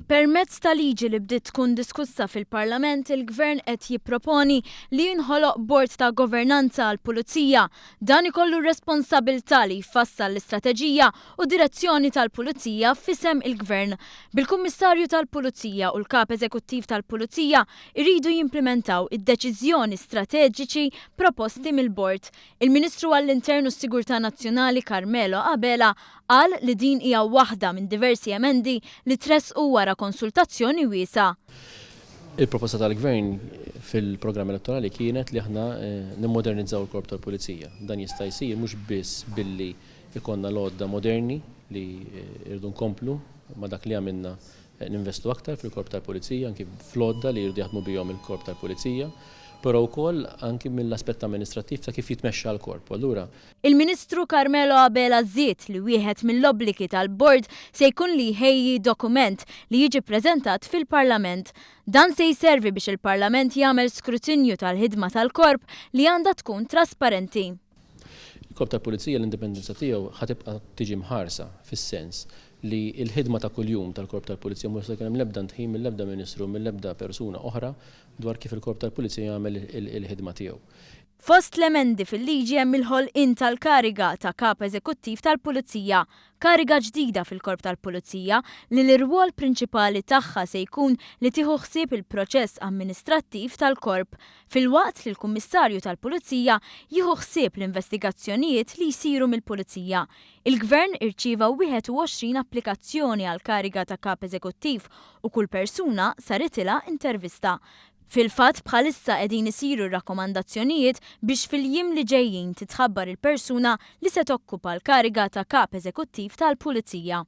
Permezz ta' liġi li bdiet tkun diskussa fil-Parlament, il-Gvern qed jipproponi li jinħoloq Bord ta' Governanza għall-Pulizija. Dan ikollu r-responsabilità li jfassal l-istrateġija u direzzjoni tal-Pulizija f'isem il-Gvern. Bil-Kummissarju tal-Pulizija u l-Kap Eżekuttiv tal-Pulizija jridu jimplimentaw id-deċiżjoni strateġiċi proposti mill-Bord. Il-Ministru għall-Intern u s-Sigurtà Nazzjonali Carmelo Abela Qal li din hija waħda minn diversi emendi li tressqu wara konsultazzjoni wiesgħa. Il-proposta tal-Gvern fil-programm elettorali kienet li aħna nimmodernizzaw il-Korp tal-Pulizija. Dan jista' jsir mhux biss billi jkollna l-għodda moderni li rridu nkomplu ma' dak li għamilna ninvestu aktar fil-Korp tal-Pulizija, anki fl-għodda li jridu jaħdmu bihom il-Korp tal-Pulizija, però wkoll anki mill-aspett amministrattiv ta' kif jitmexxa l-Korp. U allura Il-Ministru Carmelo Abela żied li wieħed mill-obbligi tal-Bord se jkun li jħejji dokument li jiġi ppreżentat fil-Parlament. Dan se jservi biex il-Parlament jagħmel skrutinju tal-ħidma tal-Korp li għandha tkun trasparenti. Il-Korp tal-Pulizija l-indipendenza tiegħu ħa tibqa' tiġi mħarsa fis-sens li l-ħidma ta' kuljum tal-Korp tal-Pulizija mhu se jkun hemm l-ebda ndħil mill-ebda Ministru u mill-ebda persuna oħra dwar kif il-Korp tal-Pulizija jagħmel il-ħidma tiegħu. Fost l-emendi fil-liġi hemm il-ħolqien tal-kariga ta' Kap Eżekuttiv tal-Pulizija, kariga ġdida fil-Korp tal-Pulizija li l-irwol prinċipali tagħha se jkun li tieħu ħsieb il-proċess amministrattiv tal-Korp, filwaqt li l-Kummissarju tal-Pulizija jieħu ħsieb l-investigazzjonijiet li jsiru mill-Pulizija. Il-Gvern irċieva 21 applikazzjoni għall-kariga ta' Kap Eżekuttiv u kull persuna saritilha intervista. Fil-fatt bħalissa qegħdin isiru r-rakkomandazzjonijiet biex fil-jiem li ġejjin titħabbar il-persuna li se tokkupa l-kariga ta' Kap Eżekuttiv tal-Pulizija.